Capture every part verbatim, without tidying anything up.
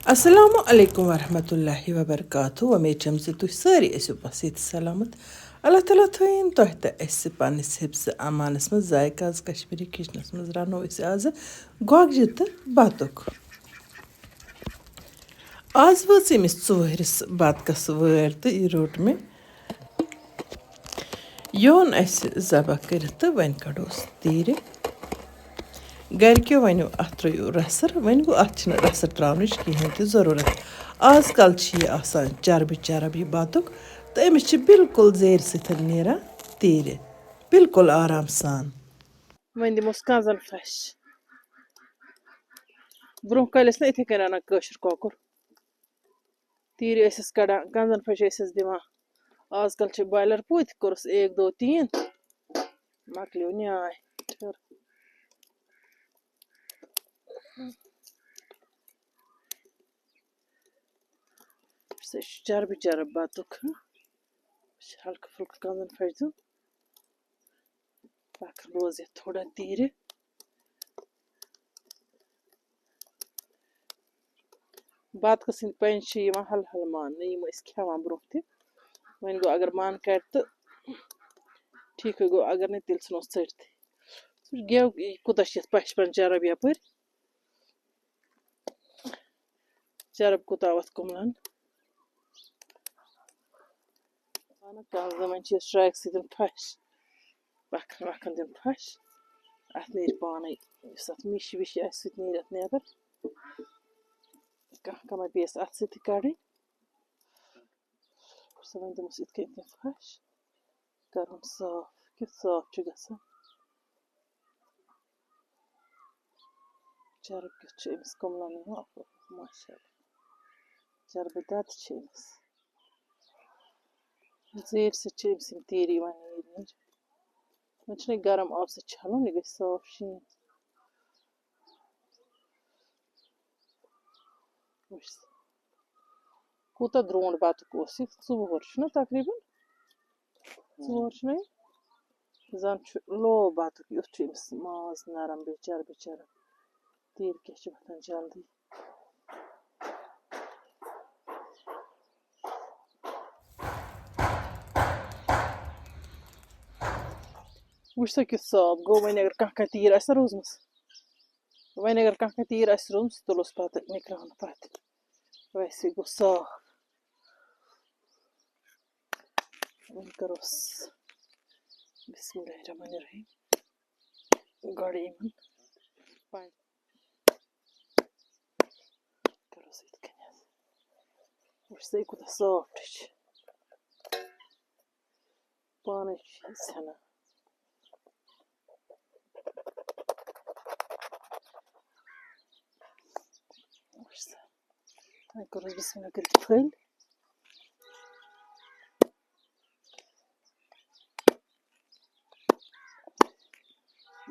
السلام علیکم ورحمۃ اللہ وبرکاتہ۔ وۄمید چھم زِ تُہۍ سٲری ٲسِو پَسند تہٕ سلامت۔ اللہ تعالیٰ تھٲیِن تۄہہِ تہٕ اَسہِ پننِس حفظ امانس منٛز۔ ذائقہ آز کشمیری کچنس منٛز رنو أسۍ آزٕ گۄگجہِ تہٕ بَتُک۔ آز وٲژ أمِس ژُوہرِس بَتکَس وٲرۍ تہٕ یہِ روٚٹ مےٚ۔ یہِ اوٚن اَسہِ ذبح کٔرِتھ تہٕ وۄنۍ کَڑوس تیٖرِ۔ گَرِکیو وَنیو، اَتھ ترٛٲیِو رَسٕر۔ وۄنۍ گوٚو، اَتھ چھِنہٕ رَسٕر ترٛاونٕچ کِہیٖنۍ تہِ ضروٗرت۔ آز کَل چھِ یہِ آسان چربہٕ چرب یہِ بَتُک، تہٕ أمِس چھِ بالکل زیرِ سۭتۍ نیران تیٖرِ، بالکل آرام سان۔ وۄنۍ دِموس کنزن پھش۔ برونٛہہ کالہِ ٲسۍ نہ یِتھے کٔنۍ رنان کٲشُر کۄکُر۔ تیٖرِ ٲسِس کڑان، کنزن پھش ٲسِس دِوان۔ آز کل چھِ بایلر پوٗتۍ، کوٚرُس ایک دو تین، مۄکلیو نیاے۔ ٹھٔر۔ سُہ چھُ چربہٕ چرب بَتُک۔ یہِ چھُ ہلکہٕ پھُلکہٕ کنزن پھش دیُن۔ پَکھ روزِ یَتھ تھوڑا تیٖرِ۔ بَتہٕ قٕسٕم پَنٛجہِ چھِ یِوان ہَلہٕ ہَلہٕ ماننہٕ، یِم ٲسۍ کھٮ۪وان برٛونٛہہ تہِ۔ وۄنۍ گوٚو، اگر من کَرِ تہٕ ٹھیٖکھٕے گوٚو، اگر نہٕ، تیٚلہِ ژھٕنوس ژٔٹتھٕے۔ سُہ گٮ۪و، یہِ کوٗتاہ چھِ یَتھ پَشپَن چرب یَپٲرۍ۔ چرب کوٗتاہ وَتھ کُملَن۔ پانہٕ کَل زَن وۄنۍ چھِ أسۍ ٹرٛیک سۭتۍ دِوان پھَش، وَکھَن وَکھَن دِوان پھَش۔ اَتھ نیرِ پانَے، یُس اَتھ مِش وِش آسہِ، سُہ تہِ نیرِ اَتھ نٮ۪بَر۔ کانٛہہ کَمہ پیٚیَس اَتھ سۭتۍ تہِ کَڑٕنۍ۔ سُہ وۄنۍ دِمَس یِتھ کٔنۍ تہِ پھَش، کَرُن صاف، کیُتھ صاف چھُ گژھان۔ چرب کیُتھ چھُ أمِس کُملَن یِوان، اوہ، اوہ، ماشاء اللہ۔ چربہٕ دَتہٕ چھِ أمِس۔ زیٖرۍ سۭتۍ چھِ أمِس یِم تیٖرۍ یِوان نیٖرۍ نیٖرۍ۔ وۄنۍ چھُنہٕ یہِ گرم آبہٕ سۭتۍ چھَلُن، یہِ گژھِ صاف شیٖن۔ وٕچھ سا، کوٗتاہ درٛوٚنٛڈ بَتُک اوس یہِ، ژُ وُہُر چھُنہ تقریٖباً؟ ژُ وُہُر چھُنہ یہِ؟ زَن چھُ لو بَتُک، یُتھ چھُ أمِس ماز نرم، بیٚیہِ چربہٕ چرب۔ تیٖرۍ کیٛاہ چھِ وۄتھان جلدی۔ وٕچھ سا کیُتھ صاف گوٚو، وۄنۍ اگر کانٛہہ کانٛہہ تیٖر آسہِ نہ روٗزمٕژ، وۄنۍ اگر کانٛہہ کانٛہہ تیٖر آسہِ روٗزمٕژ، سُہ تُلوس پَتہٕ نِکراونہٕ پَتہٕ۔ ویسے گوٚو صاف۔ وۄنۍ کَروس بسم اللہ الرحمن الرحیم۔ گۄڈٕ یِمَن پَنٛج-، کَروس یِتھ کٔنٮ۪تھ۔ وٕچھ سا، یہِ کوٗتاہ soft چھِ۔ پانَے چھِ یہِ ژھٮ۪نان۔ وٕچھ سا۔ وۄنۍ کوٚرُس بسم اللہ کٔرِتھ پھٔلۍ۔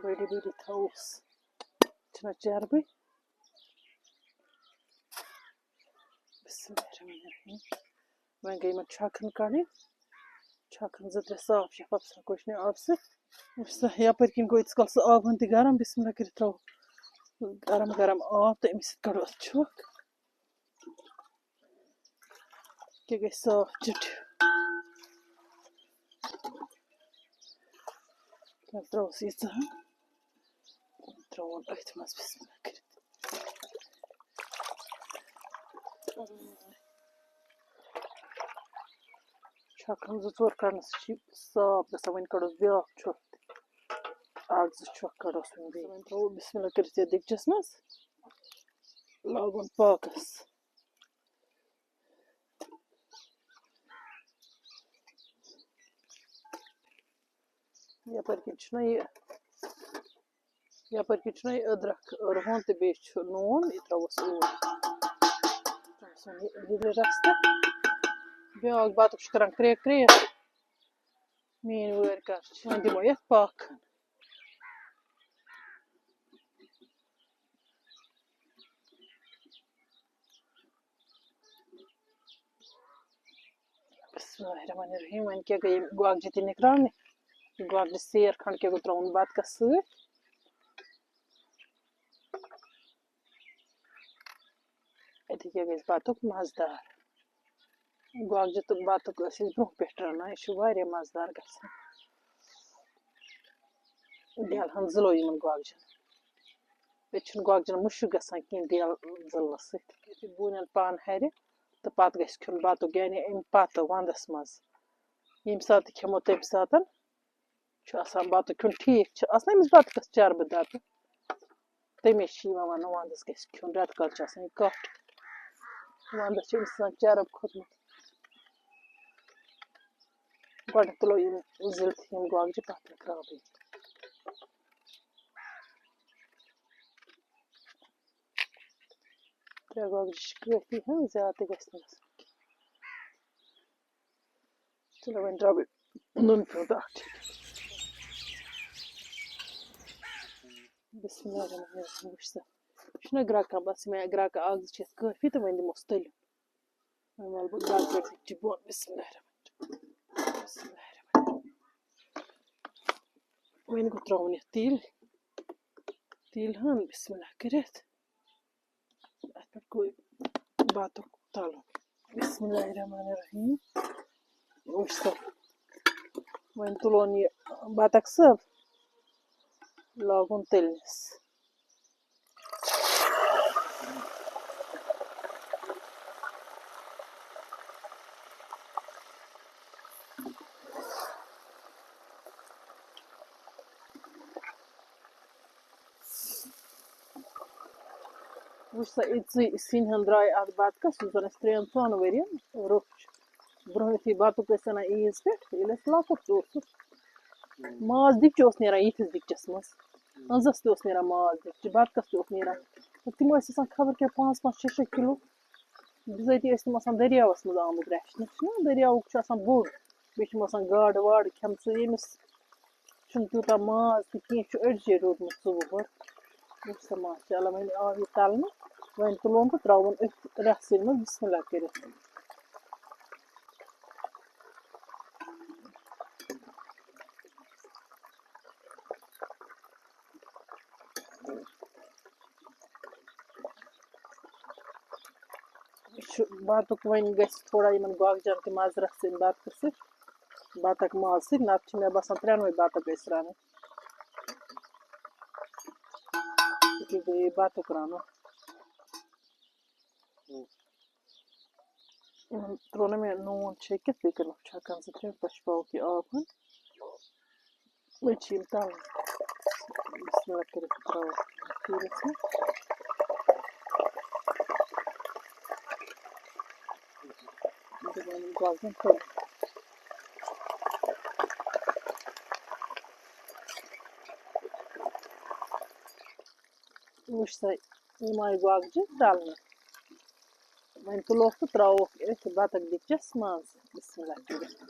بٔڑۍ بٔڑۍ تھاووس۔ چھِنہ چربٕے۔ بسم اللہ الرحمن الرحیم۔ وۄنۍ گٔے یِمن چھۄکھن کڑٕنۍ۔ چھۄکھن زٕ ترٛےٚ صاف شفاف، سۄ کوٚش نہٕ آبہٕ سۭتۍ۔ وٕچھ سا، یپٲرۍ کِنۍ گوٚو ییٖتِس کالس سُہ آب ہن تہِ گرم، بسم اللہ کٔرِتھ ترٛاوو گرم گرم آب تہٕ أمِس سۭتۍ کڑو اَتھ چھۄکھ۔ کہِ گژھِ صاف چِٹھۍ۔ تَتھ ترٛاوَس ییٖژاہ ہن۔ ترٛاوُن أتھۍ منٛز بسم اللہ کٔرِتھ۔ چھۄکھ ہن زٕ ژور کڑنہٕ سۭتۍ چھِ صاف گژھان۔ وۄنۍ کڑوس بیٛاکھ چھۄکھ تہِ۔ اکھ زٕ چھۄکھ کڑوس وۄنۍ بیٚیہِ۔ وۄنۍ ترٛاوو بسم اللہ کٔرِتھ یَتھ دیٖگچَس منٛز۔ لاگُن پاکَس۔ یپٲرۍ کِنۍ چھُنہ یہِ، یپٲرۍ کِنۍ چھُنہ یہِ أدرکھ، رُہُن تہٕ بیٚیہِ چھُ نوٗن، یہِ ترٛاووس اوٗرۍ۔ ترٛاووس وۄنۍ یہِ لیٚدرِ رَس تہٕ بیٛاکھ بَتُک چھُ کران کرٛیک کرٛیک۔ میٛٲنۍ وٲرۍ کَر چھِ، وۄنۍ دِمو یَتھ پاکھ۔ بسم اللہ الرحمن الرحیم۔ وۄنۍ کیٛاہ گٔے یِم گۄگجہِ تہِ نِکراونہِ؟ یہِ گۄگجہِ سیر کھنٛڈ کیٛاہ گوٚو ترٛاوُن بَتہٕ کَس سۭتۍ؟ تہٕ یہِ گژھِ بَتُک مَزٕدار۔ گۄگجہِ تہٕ بَتُک ٲسۍ أسۍ برٛونٛہہ پٮ۪ٹھ رَنان، یہِ چھُ واریاہ مَزٕدار گژھان۔ ڈٮ۪لہٕ ہن زٕلو یِمَن گۄگجَن۔ ییٚتہِ چھُنہٕ گۄگجَن مُشُک گژھان کینٛہہ ڈٮ۪ل زٕلنہٕ سۭتۍ۔ یُتھُے بوٗنٮ۪ن پَن ہَرِ تہٕ پَتہٕ گژھِ کھیوٚن بَتُک، یعنی اَمہِ پَتہٕ وَنٛدَس منٛز۔ ییٚمہِ ساتہٕ تہِ کھٮ۪مو، تَمہِ ساتہٕ چھُ آسان بَتہٕ کھیوٚن ٹھیٖک۔ چھُ آسان أمِس بَتہٕ کَس چربہٕ دَتہٕ، تَمے چھِ یِوان وَننہٕ وَنٛدَس گژھِ کھیوٚن، رٮ۪تہٕ کالہِ چھُ آسان یہِ کَٹھ۔ وَنٛدَس چھُ أمِس آسان چرٕب کھوٚتمُت۔ گۄڈٕ تُلو یِم زِلتھِ یِم گۄگجہِ، پَتہٕ ترٛاوو یہِ۔ ترٛےٚ گۄگجہِ چھِ کٲفی، ہاں، زیادٕ تہِ گژھِ نہٕ گژھُن کینٛہہ۔ چلو، وۄنۍ ترٛاوٕ بہٕ نُن پیوٗنٛت اَکھ چھِ۔ بسم اللہ الرحمن الرحیم۔ وٕچھ سا، یہِ چھُنہ گرٛکان، بَس یِمَے گرٛکہٕ اَکھ زٕ چھِ اَتھ کٲفی، تہٕ وۄنۍ دِموس تٔلِتھ۔ وۄنۍ والہٕ بہٕ گرٛکہٕ دیٖگچہِ بۄن۔ بسم اللہ الرحمن الرحیم۔ بسم اللہ الرحمن الرحیم۔ وۄنۍ گوٚو ترٛاوُن یَتھ تیٖل، تیٖل ہَن، بسم اللہ کٔرِتھ۔ اَتھ پٮ۪ٹھ گوٚو بَتُک تَلُن۔ بسم اللہ الرحمن الرحیم۔ وٕچھ سا، وۄنۍ تُلون یہِ بَتَکھ صٲب، لاگُن تٔلنِس۔ وٕچھ سا، أزی سِنۍ ہن درٛاے اَتھ بَتہٕ کَس، یُس زَن اَسہِ ترٛٮ۪ن ژۄن ؤرِین روٚٹ چھُ۔ برٛونٛہہ یُتھُے بَتُک ٲسۍ اَنان عیٖز پٮ۪ٹھ، ییٚلہِ اَسہِ لۄکُٹ تہِ اوسُکھ، ماز دیٖگچہِ اوس نیران یِتھِس دیٖگچَس منٛز۔ أنٛزَس تہِ اوس نیران ماز دیٖگچہِ، بَتہٕ کَس تہِ اوس نیران۔ تہٕ تِم ٲسۍ آسان خبر کیٛاہ پانٛژھ پانٛژھ شےٚ شےٚ کِلوٗ۔ بِزٲتی ٲسۍ تِم آسان دٔریاوَس منٛز آمٕتۍ رَچھنہِ۔ چھُنہ دٔریاوُک چھُ آسان بوٚڑ، بیٚیہِ چھِ یِم آسان گاڈٕ واڈٕ کھٮ۪مژٕ۔ ییٚمِس چھُنہٕ تیوٗتاہ ماز تہِ کینٛہہ، چھُ أڑجہِ روٗدمُت ژٕ وُہُر۔ وٕچھ سا، ماشاء اللہ، وۄنۍ آو یہِ تَلنہٕ، وۄنۍ تُلون تہٕ ترٛاوون أتھۍ رَسٕے منٛز بسم اللہ کٔرِتھ۔ یہِ چھُ بَتُک، وۄنۍ گژھِ تھوڑا یِمَن گۄگجَن تہِ مَزٕ رَژھ سۭتۍ بَتہٕ سۭتۍ، بَتَکھ ماز سۭتۍ، نَتہٕ چھِ مےٚ باسان ترٛٮ۪نوَے بَتَکھ گژھِ رَنٕنۍ۔ یہِ گٔیے بَتُک رَنُن۔ ترٛوو نہٕ مےٚ نوٗن چھٔکِتھ، بیٚیہِ کٔرمَکھ چھۄکَن زٕ ترٛےٚ، پَشپاوُکھ یہِ آب ہن۔ وۄنۍ چھِ یِم تَلٕنۍ۔ بسم اللہ کٔرِتھ ترٛاوو تیٖلَس منٛز۔ دِمو یِم گۄگجَن تٔلِتھ۔ وٕچھ سا، یِم آیہِ گۄگجہِ تَلنہٕ۔ وۄنۍ تُلوکھ تہٕ ترٛاووکھ أتھۍ بَتَکھ دیٖگچَس منٛز۔ بسم اللہ کٔرِتھ۔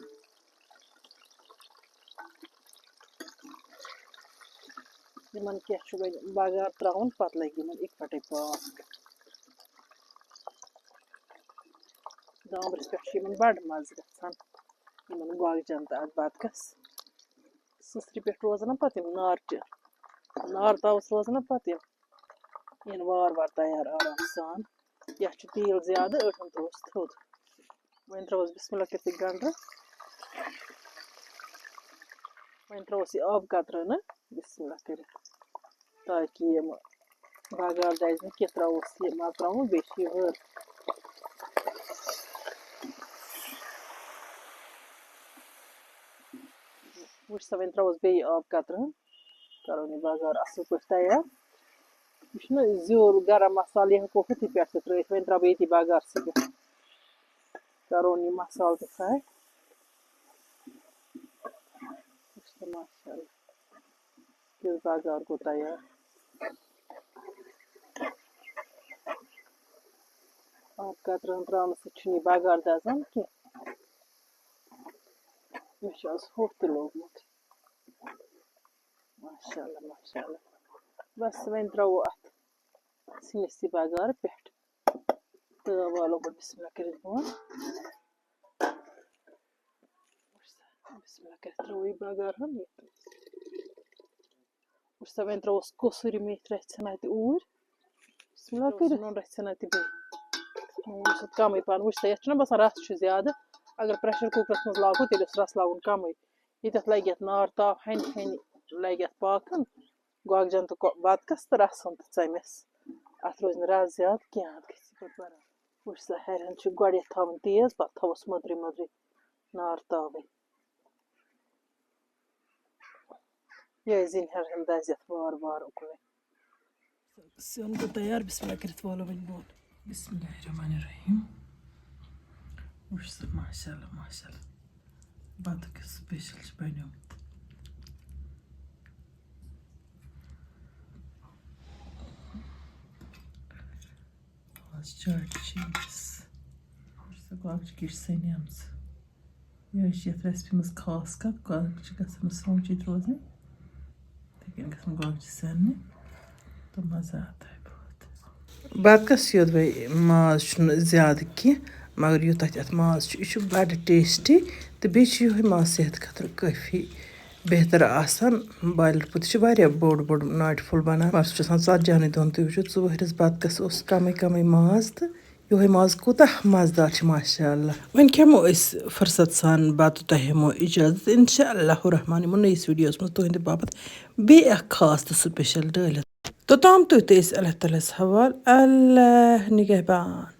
یِمَن کیٛاہ چھُ وۄنۍ بَغار ترٛاوُن، پَتہٕ لَگہِ یِمَن اِکوَٹَے پاکھ۔ دامبرِس پٮ۪ٹھ چھُ یِمَن بَڑٕ مَزٕ گژھان، یِمَن گۄگجَن تہٕ اَتھ بَتہٕ کَس۔ سٕسرِ پٮ۪ٹھ روزان نہ پَتہٕ یِم نارچہِ، نار تاوَس روزان نہ پَتہٕ یِم، یِن وار وار تیار آرام سان۔ یَتھ چھُ تیٖل زیادٕ، أڑہَن ترٛووُس تھوٚد۔ وۄنۍ ترٛاووس بسم اللہ کٔرِتھ یہِ گنٛڈٕ۔ وۄنۍ ترٛاووس یہِ آب قطرٕ نہٕ، بسم اللہ کٔرِتھ، تاکہِ یِم بغار دَزِ نہٕ کینٛہہ۔ ترٛاووس یہِ مَرژٕوانٛگُن، بیٚیہِ چھِ یہِ ؤر۔ وٕچھ سا، وۄنۍ ترٛاووس بیٚیہِ آب قطرٕ ہن، کَرو یہِ بغار اَصٕل پٲٹھۍ تیار۔ یہِ چھُنہ زیُر گرم مصالہٕ، یہِ ہٮ۪کو ہُتھٕے پٮ۪ٹھ تہِ ترٛٲیِتھ۔ وۄنۍ ترٛاوٕ بہٕ ییٚتی بغارسٕے پٮ۪ٹھ۔ کَرون یہِ مصالہٕ تہِ fry۔ وٕچھ سا، ماشاء اللہ، کیُتھ بغار گوٚو تیار۔ آب قطرٕ ہن ترٛاونہٕ سۭتۍ چھُنہٕ یہِ بغار دَزان کینٛہہ۔ مےٚ چھُ آز ہوٚکھ تہِ لوگمُت۔ ماشاء اللہ، ماشاء اللہ۔ بس، وۄنۍ ترٛاوو اَتھ سِنِس یہِ بغار پٮ۪ٹھ۔ تہٕ والو گۄڈٕ بسم اللہ کٔرِتھ بۄن۔ بسم اللہ کٔرِتھ ترٛاوو یہِ بغار ہن یَتھ۔ وٕچھ سا، وۄنۍ ترٛاووس کٔسوٗری میتھِ رَژھِ ہنا تہِ اوٗرۍ۔ بسم اللہ کٔرِتھ۔ نُن رَژھِ ہنا تہِ بیٚیہِ۔ نوٗن چھُ کَمٕے پَہَن، وٕچھ سا، یَتھ چھُنہ باسان رَس چھُ زیادٕ۔ اگر پرٛیشَر کُکرَس منٛز لاگو، تیٚلہِ اوس رَس لاگُن کَمٕے۔ ییٚتٮ۪تھ لَگہِ یَتھ نار تاپھ، ہَنہِ ہَنہِ لَگہِ یَتھ پاکَن۔ گۄگجَن تہٕ کو-، بَتہٕ کَس تہٕ رَسَن تہٕ ژَمٮ۪س۔ اَتھ روزِ نہٕ رَس زیادٕ کینٛہہ، اَتھ گژھِ یِتھ پٲٹھۍ بَرابر۔ وٕچھ سا، ہَرِ ہَن چھُ گۄڈٕ یَتھ تھاوُن تیز، پَتہٕ تھاوُس مٔدرِ مٔدرِ نار تاوٕنۍ۔ یہِ زِنۍ ہَرِ ہَن دَزِ یَتھ وارٕ وارٕ اُکنُے۔ سیُن گوٚو تیار، بسم اللہ کٔرِتھ والو وۄنۍ بۄن۔ بسم اللہ الرحمن الرحیم۔ وٕچھ سا، ماشاء اللہ، ماشاء اللہ، بَتہٕ کیُتھ special چھُ بنیومُت۔ آز چاے چھِ أمِس۔ وٕچھ سا، گۄگجہِ کِژھ سَنیمٕژ۔ یہِ حظ چھِ یَتھ recipe منٛز خاص کَتھ، گۄگجہِ گژھن نہٕ سونٛچِتھ روزٕنۍ، یِتھَے کٔنۍ گژھن گۄگجہِ سٮ۪ننہِ تہٕ مَزٕ آو تۄہہِ بہت۔ بَتہٕ کَس یوت وۄنۍ ماز چھُنہٕ زیادٕ کینٛہہ، مگر یوٗتاہ تہِ اَتھ ماز چھُ، یہِ چھُ بَڑٕ tasty، تہٕ بیٚیہِ چھُ یِہوٚے ماز صحت خٲطرٕ کٲفی بہتر آسان۔ Boiler پوٗتۍ چھِ واریاہ بوٚڑ بوٚڑ ناٹہِ پھوٚل بَنان، مگر سُہ چھُ آسان ژَتجِہَنٕے دۄہَن۔ تُہۍ وٕچھِو، ژٕ ؤہرِس بَتہٕ کَس اوس کَمٕے کَمٕے ماز تہٕ یِہوٚے ماز کوٗتاہ مَزٕدار چھِ، ماشاء اللہ۔ وۄنۍ کھٮ۪مو أسۍ فرصت سان بَتہٕ، تۄہہِ ہٮ۪مو اِجازت۔ اِنشاء اللہ الرحمٰن یِمو نٔیِس videoس منٛز تُہٕنٛدِ باپَتھ بیٚیہِ اَکھ خاص تہٕ special ڈٲلِتھ۔ توٚتام تُہۍ تہٕ أسۍ اللہ تعالیٰ ہَس حوال۔ اللہ نِگہبان۔